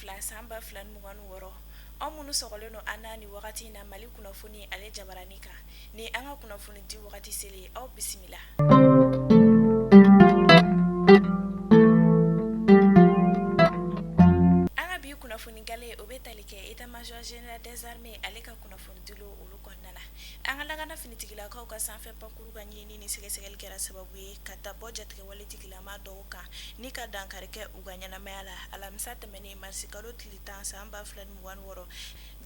fila san 2026. Aw minnu sɔgɔlen don an na ni wagati in na Mali kunnafoni ale jabarani kan, ni an ka kunnafoni di wagati selen, aw bisimila. An ka bi kunnafoni gale, o bɛ tali kɛ état major général des armées ale ka kunnafoni diliw olu kɔnɔna na. An ka lakana finitigilakaw ka sanfɛ pankuru ka ɲinini ni sɛgɛsɛgɛli kɛra sababu ye ka taa bɔ jatigɛwale tigilama dɔw kan ni ka dankari kɛ u ka ɲɛnamaya la alamisa tɛmɛnen marisikalo tile 10 san 2026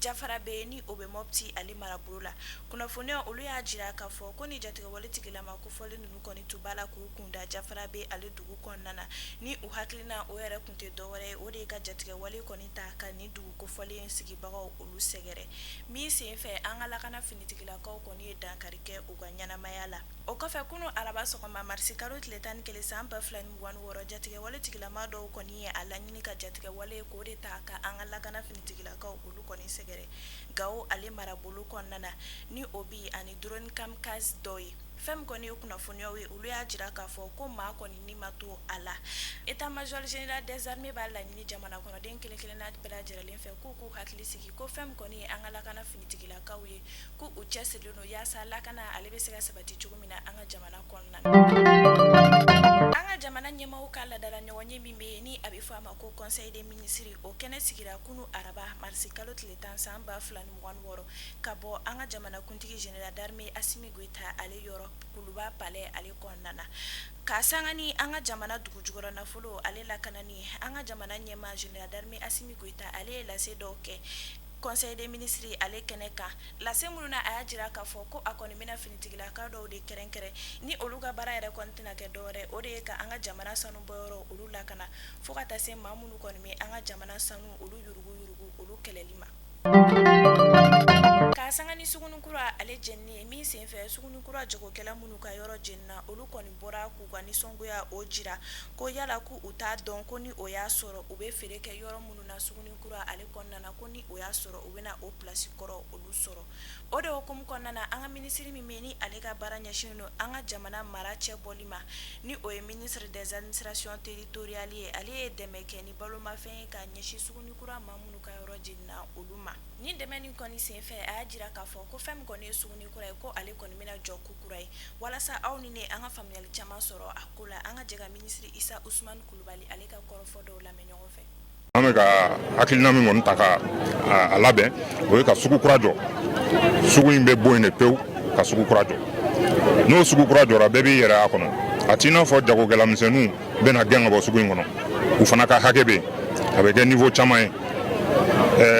Jafarabe ni o bɛ Mɔti ale marabolo la. Kunnafoniya olu y'a jira k'a fɔ ko ni jatigɛwale tigilama kofɔlen ninnu kɔni tun b'a la k'u kunda Jafarabe ale dugu kɔnɔna na, ni u hakilina o yɛrɛ tun tɛ dɔwɛrɛ ye, o de ye ka jatigɛwale kɔni ta ka nin dugu kofɔlen sigibagaw olu sɛgɛrɛ, min senfɛ an ka lakana finitigilakaw kɔni ye dankari kɛ u ka ɲɛnamaya la. O kɔfɛ kunun araba sɔgɔma marisikalo tile 11 san 2026, jatigɛwale tigilama dɔw kɔni ye a laɲini ka jatigɛwale k'o de ta ka an ka lakana finitigilakaw olu kɔni sɛgɛrɛ Gawo ale marabolo kɔnɔna na, ni obus ani drone kamikaze dɔw ye. Fɛn min kɔni ye kunnafoniyaw ye, olu y'a jira k'a fɔ ko maa kɔni ni ma to a la. État major général des armées b'a laɲini jamana kɔnɔden kelen-kelenna bɛɛ lajɛlen fɛ k'u k'u hakili sigi ko fɛn min kɔni ye an ka lakana finitigilakaw ye, ko u cɛsirilen don yaasa lakana ale bɛ se ka sabati cogo min na an ka jamana kɔnɔna na. An ka jamana ɲɛmaaw ka laadala ɲɔgɔnye min bɛ yen ni a bɛ fɔ a ma ko conseil des ministres, o kɛnɛ sigira kunun araba marisikalo tile 10 san 2026 ka bɔ an ka jamanakuntigi général d'armée Asimi Goyita ale yɔrɔ Kuluba palais ale kɔnɔna na, ka sanga ni an ka jamana dugu jukɔrɔ nafolo ale lakanani. An ka jamana ɲɛmaa général d'armée Asimi Goyita ale ye lase dɔw kɛ conseil des ministres ale kɛnɛ kan, lase minnu na a y'a jira k'a fɔ ko a kɔni bɛna finitigilaka dɔw de kɛrɛnkɛrɛn ni olu ka baara yɛrɛ kɔni tɛna kɛ dɔwɛrɛ, o de ye ka an ka jamana sanu bɔyɔrɔ olu lakana, fo ka taa se maa minnu kɔni bɛ an ka jamana sanu olu yuruguyurugu olu kɛlɛli ma. Ka sanga ni Sugunikura ale jenini ye min senfɛ Sugunikura jagokɛla minnu ka yɔrɔ jenina, olu kɔni bɔra k'u ka nisɔngoya o jira ko yala k'u t'a dɔn ko ni o y'a sɔrɔ u bɛ feere kɛ yɔrɔ minnu na Sugunikura ale kɔnɔna na, ko ni o y'a sɔrɔ u bɛna o place kɔrɔ olu sɔrɔ. O de hukumu kɔnɔna na, an ka minisiri min bɛ ni ale ka baara ɲɛsinnen don an ka jamana mara cɛ bɔli ma, ni o ye ministre des administrations territoriales ye, ale ye dɛmɛ kɛ ni balomafɛn ye ka ɲɛsin Sugunikura maa minnu ka yɔrɔ jenina olu ma. Nin dɛmɛ nin kɔni senfɛ, a y'a jira k'a fɔ ko fɛn min kɔni ye Sugunikura ye, ko ale kɔni bɛna jɔ ko kura ye walasa aw ni ne an ka faamuyali caman sɔrɔ a ko la. An ka jɛ ka minisiri Isa Usumani Kulubali ale ka kɔrɔfɔ dɔw lamɛn ɲɔgɔn fɛ. An bɛ ka hakilina min kɔni ta ka a labɛn, o ye ka sugu kura jɔ. Sugu in bɛ bɔ yen de pewu ka sugu kura jɔ. N'o sugu kura jɔra, bɛɛ b'i yɛrɛ a kɔnɔ. A t'i n'a fɔ jagokɛla misɛnninw bɛna gɛn ka bɔ sugu in kɔnɔ. U fana ka hakɛ bɛ yen, a bɛ kɛ niveau caman ye.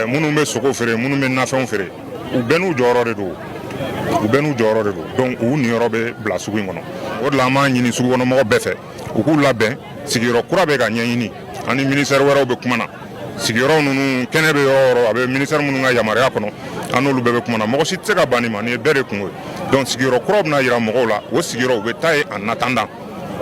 Minnu bɛ sogo feere, minnu bɛ nafɛnw feere, u bɛɛ n'u jɔyɔrɔ de don, u bɛɛ n'u jɔyɔrɔ de don. Donc u niyɔrɔ bɛ bila sugu in kɔnɔ. O de la an b'a ɲini sugukɔnɔmɔgɔ bɛɛ fɛ, u k'u labɛn. Sigiyɔrɔ kura bɛ ka ɲɛɲini, ani ministère wɛrɛw bɛ kuma na. Sigiyɔrɔ ninnu kɛnɛ bɛ yɔrɔ o yɔrɔ, a bɛ ministère minnu ka yamaruya kɔnɔ, an n'olu bɛɛ bɛ kuma na. Mɔgɔ si tɛ se ka ban nin ma, nin ye bɛɛ de kungo ye. Donc sigiyɔrɔ kuraw bɛna jira mɔgɔw la, o sigiyɔrɔ u bɛ taa yen en attendant.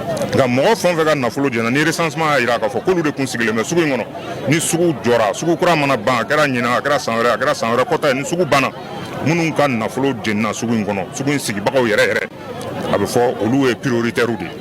Nka mɔgɔ fɛn o fɛn ka nafolo jɛna, ni recensement y'a jira k'a fɔ k'olu de tun sigilen bɛ sugu in kɔnɔ, ni sugu jɔra, sugu kura mana ban, a kɛra ɲinan, a kɛra san wɛrɛ, a kɛra san wɛrɛ kɔta ye, ni sugu banna, minnu ka nafolo jenina sugu in kɔnɔ, sugu in sigibagaw yɛrɛ yɛrɛ, a bɛ fɔ olu ye prioritaires de ye.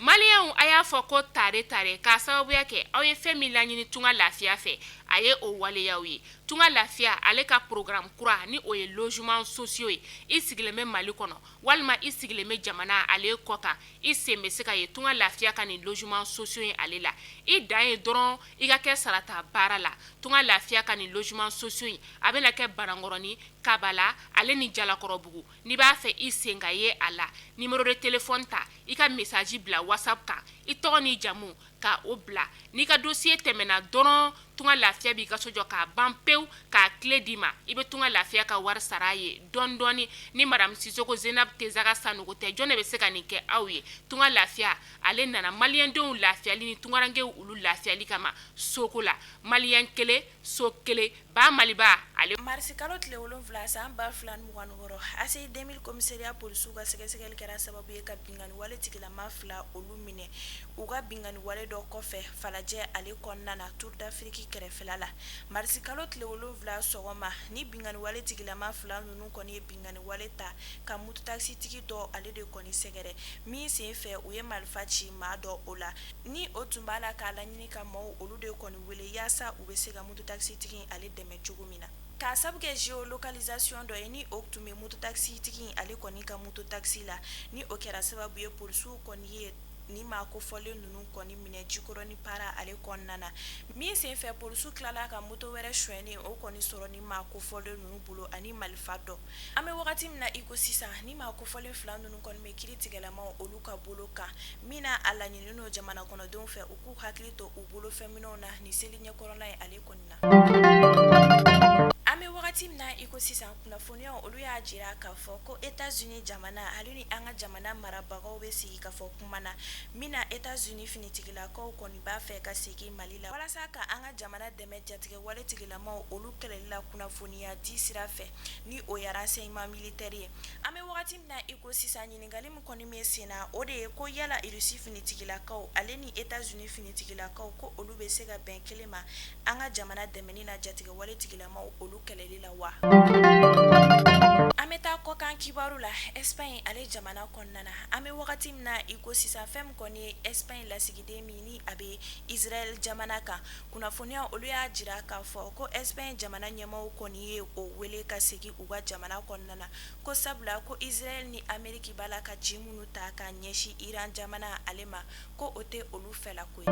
Maliyɛnw, a y'a fɔ ko tare tare k'a sababuya kɛ aw ye fɛn min laɲini Tunga Lafiya fɛ, a ye o waleyaw ye. Tunga Lafiya ale ka programme kura, ni o ye logements sociaux ye, i sigilen bɛ Mali kɔnɔ walima i sigilen bɛ jamana ale kɔ kan, i sen bɛ se ka ye Tunga Lafiya ka nin logements sociaux in ale la. I dan ye dɔrɔn i ka kɛ sarata baara la. Tunga Lafiya ka nin logements sociaux in, a bɛna kɛ Banankɔrɔnin, Kabala ale ni Jalakɔrɔbugu. N'i b'a fɛ i sen ka ye a la, numéro de téléphone ta, i ka message bila WhatsApp kan, i tɔgɔ n'i jamu ka o bila. N'i ka dossier tɛmɛna dɔrɔn, Tunga Lafiya b'i ka so jɔ k'a ban pewu, k'a clé d'i ma. I bɛ Tunga Lafiya ka wari sara a ye dɔɔni dɔɔni. Ni madame Sisoko Zenab Tezaga Sanogo tɛ, jɔn de bɛ se ka nin kɛ aw ye? Tunga Lafiya ale nana maliyɛndenw lafiyali ni tungarankew olu lafiyali kama soko la. Maliyɛn kelen, so kelen, ba Maliba. Ale. Marisikalo tile 7 san 2026, ACI 2000 commissariat polisiw ka sɛgɛsɛgɛli kɛra sababu ye ka binkanni wale tigilama fila olu minɛ u ka binkanni wale dɔ kɔfɛ Falajɛ ale kɔnɔna na Tour d'Afrique kɛrɛfɛla la. Marisikalo tile 7 sɔgɔma, ni binkanni wale tigilama fila ninnu kɔni ye binkanni wale ta ka mototakisitigi dɔ ale de kɔni sɛgɛrɛ, min sen fɛ u ye marifa ci maa dɔ o la, ni o tun b'a la k'a laɲini ka maaw olu de kɔni wele yaasa u bɛ se ka mototakisitigi ale dɛmɛ cogo min na. K'a sabu kɛ géolocalisation dɔ ye ni o tun bɛ mototakisitigi ale kɔni ka mototakisi la, ni o kɛra sababu ye polisiw kɔni ye ni maa kofɔlen ninnu kɔni minɛ Jikɔrɔni Para ale kɔnɔna na, min senfɛ polisiw tilala ka moto wɛrɛ sonyɛnen o kɔni sɔrɔ ni maa kofɔlen ninnu bolo ani marifa dɔ. An bɛ wagati min na iko sisan, ni maa kofɔlen fila ninnu kɔni bɛ kiiritigɛlamaw olu ka bolo kan, min na a laɲininen don jamana kɔnɔdenw fɛ u k'u hakili to u bolofɛnminɛnw na ni seli ɲɛkɔrɔla ye ale kɔni na. An bɛ wagati min na iko sisan, kunnafoniyaw olu y'a jira k'a fɔ ko Etats-Unis jamana ale ni an ka jamana marabagaw bɛ sigi ka fɔ kuma na, min na Etats-Unis finitigilakaw kɔni b'a fɛ ka segin Mali la walasa ka an ka jamana dɛmɛ jatigɛwale tigilamaw olu kɛlɛli la kunnafoniya di sira fɛ, ni o ye renseignement militaire ye. An bɛ wagati min na iko sisan, ɲininkali min kɔni bɛ sen na, o de ye ko yala Russie finitigilakaw ale ni Etats-Unis finitigilakaw ko olu bɛ se ka bɛn kelen ma an ka jamana dɛmɛni na jatigɛwale tigilamaw olu kɛlɛli la wa? An bɛ taa kɔkan kibaru la, Espagne ale jamana kɔnɔna na. An bɛ wagati min na iko sisan, fɛn min kɔni ye Espagne lasigiden min ni a bɛ Israël jamana kan, kunnafoniya olu y'a jira k'a fɔ ko Espagne jamana ɲɛmaaw kɔni ye o wele ka segin u ka jamana kɔnɔna na, ko sabula ko Israël ni Ameriki b'a la ka ci minnu ta ka ɲɛsin Iran jamana ale ma, ko o tɛ olu fɛla ko ye.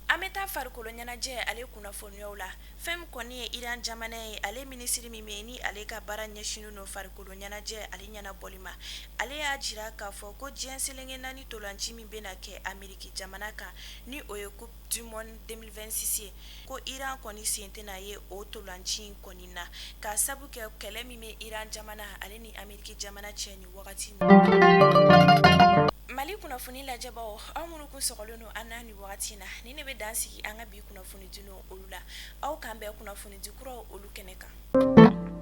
An bɛ taa farikolo ɲɛnajɛ ale kunnafoniyaw la. Fɛn min kɔni ye Iran jamana ye, ale minisiri min bɛ ni ale ka baara ɲɛsinnen don farikolo ɲɛnajɛ ale ɲɛnabɔli ma, ale y'a jira k'a fɔ ko diɲɛ selenge naani ntolanci min bɛna kɛ Ameriki jamana kan, ni o ye Coupe du monde 2026 ye, ko Iran kɔni sen tɛna ye o ntolanci in kɔni na, k'a sabu kɛ kɛlɛ min bɛ Iran jamana ale ni Ameriki jamana cɛ nin wagati. Mali kunnafoni lajɛbaw, aw minnu kun sɔgɔlen don an na nin wagati na, ni ne bɛ dan sigi an ka bi kunnafoni di olu la. Aw k'an bɛn kunnafoni di kuraw olu kɛnɛ kan.